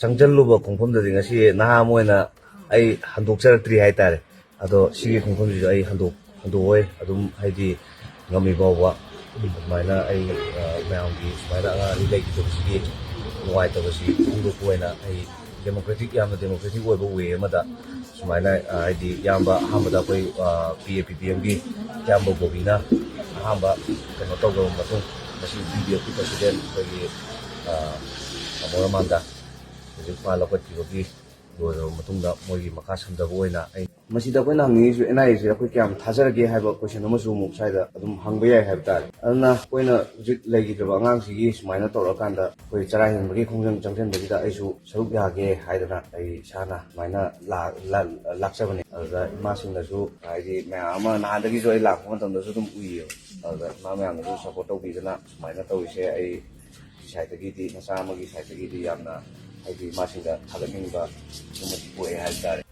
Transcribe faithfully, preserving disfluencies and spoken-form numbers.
ꯆꯪꯁꯤꯜꯂꯨꯕ ꯈꯣꯡꯐꯝꯗꯗꯤ ꯉꯁꯤ ꯅꯍꯥ ꯑꯃ ꯑꯣꯏꯅ ꯑꯩ ꯍꯟꯗꯣꯛꯆꯔꯛꯇ꯭ꯔꯤ ꯍꯥꯏꯇꯥꯔꯦ꯫ ꯑꯗꯣ ꯁꯤꯒꯤ ꯈꯣꯡꯐꯝꯁꯤꯁꯨ ꯑꯩ ꯍꯟꯗꯣꯛ ꯍꯟꯗꯣꯛꯑꯣꯏ꯫ ꯑꯗꯨꯝ ꯍꯥꯏꯗꯤ ꯉꯝꯃꯤ ꯐꯥꯎꯕ ꯑꯗꯨꯃꯥꯏꯅ ꯑꯩ, ꯑ, ꯃꯌꯥꯝꯒꯤ ꯁꯨꯃꯥꯏꯅ ꯑꯉꯥꯡ ꯑꯅꯤ ꯂꯩꯈꯤꯗꯕꯁꯤꯒꯤ ꯅꯨꯡꯉꯥꯏꯇꯕꯁꯤ ꯐꯣꯡꯗꯣꯛꯄ ꯑꯣꯏꯅ ꯑꯩ democratic, ꯌꯥꯝꯅ democratic ꯑꯣꯏꯕ way ꯑꯃꯗ ꯁꯨꯃꯥꯏꯅ, ꯑ, ꯍꯥꯏꯗꯤ ꯏꯌꯥꯝꯕ ꯑꯍꯥꯟꯕꯗ ꯑꯩꯈꯣꯏ, ꯑ, P A P P Mꯒꯤ ꯏꯌꯥꯝꯕ ꯒꯣꯕꯤꯅ ꯑꯍꯥꯟꯕ ꯀꯩꯅꯣ ꯇꯧꯈ꯭ꯔꯕ ꯃꯇꯨꯡ, ꯉꯁꯤ P D Fꯀꯤ president ꯑꯩꯈꯣꯏꯒꯤ, ꯑ, ꯇꯥꯃꯣ ꯔꯃꯥꯟꯗ ꯍꯧꯖꯤꯛ ꯃꯥ ꯂꯧꯈꯠꯈꯤꯕꯒꯤ ꯂꯣꯏꯔꯕ ꯃꯇꯨꯡꯗ ꯃꯣꯏꯒꯤ ꯃꯈꯥ ꯁꯝꯊꯕ ꯑꯣꯏꯅ ꯑꯩ ꯃꯁꯤꯗ ꯑꯩꯈꯣꯏꯅ ꯍꯪꯅꯤꯡꯉꯤꯁꯨ N I A ꯁꯦ ꯑꯩꯈꯣꯏ ꯀꯌꯥꯝ ꯊꯥꯖꯔꯒꯦ ꯍꯥꯏꯕ question ꯑꯃꯁꯨ ꯑꯃꯨꯛ ꯁ꯭ꯋꯥꯏꯗ ꯑꯗꯨꯝ ꯍꯪꯕ ꯌꯥꯏ ꯍꯥꯏꯕ ꯇꯥꯔꯦ꯫ ꯑꯗꯨꯅ ꯑꯩꯈꯣꯏꯅ ꯍꯧꯖꯤꯛ ꯂꯩꯈꯤꯗ꯭ꯔꯕ ꯑꯉꯥꯡꯁꯤꯒꯤ ꯁꯨꯃꯥꯏꯅ ꯇꯧꯔꯀꯥꯟꯗ ꯑꯩꯈꯣꯏ ꯆꯔꯥ ꯍꯦꯟꯕꯒꯤ ꯈꯣꯡꯖꯪ ꯆꯪꯁꯤꯟꯕꯁꯤꯗ ꯑꯩꯁꯨ ꯁꯔꯨꯛ ꯌꯥꯒꯦ ꯍꯥꯏꯗꯅ ꯑꯩ ꯏꯁꯥꯅ ꯁꯨꯃꯥꯏꯅ ꯂꯥ-, ꯂꯥ-, ꯂꯥꯛꯆꯕꯅꯦ꯫ ꯑꯗꯨꯗ ꯏꯃꯥꯁꯤꯡꯅꯁꯨ ꯍꯥꯏꯗꯤ ꯃꯌꯥꯝ ꯑꯃ ꯅꯍꯥꯟꯗꯒꯤꯁꯨ ꯑꯩ ꯂꯥꯛꯄ ꯃꯇꯝꯗꯁꯨ ꯑꯗꯨꯝ ꯎꯏꯌꯦꯕ꯫ ꯑꯗꯨꯗ ꯏꯃꯥ ꯃꯌꯥꯝꯅꯁꯨ support ꯇꯧꯕꯤꯗꯅ ꯁꯨꯃꯥꯏꯅ ꯇꯧꯔꯤꯁꯦ ꯑꯩ ꯁꯥꯏꯠꯇꯒꯤꯗꯤ, ꯃꯆꯥ ꯑꯃꯒꯤ ꯁꯥꯏꯠꯇꯒꯤꯗꯤ ꯌꯥꯝꯅ ꯍꯥꯏꯗꯤ ꯃꯥꯁꯤꯡꯗ ꯊꯥꯒꯠꯅꯤꯡꯕ ꯑꯃ ꯄꯣꯛꯑꯦ ꯍꯥꯏꯕ ꯇꯥꯔꯦ꯫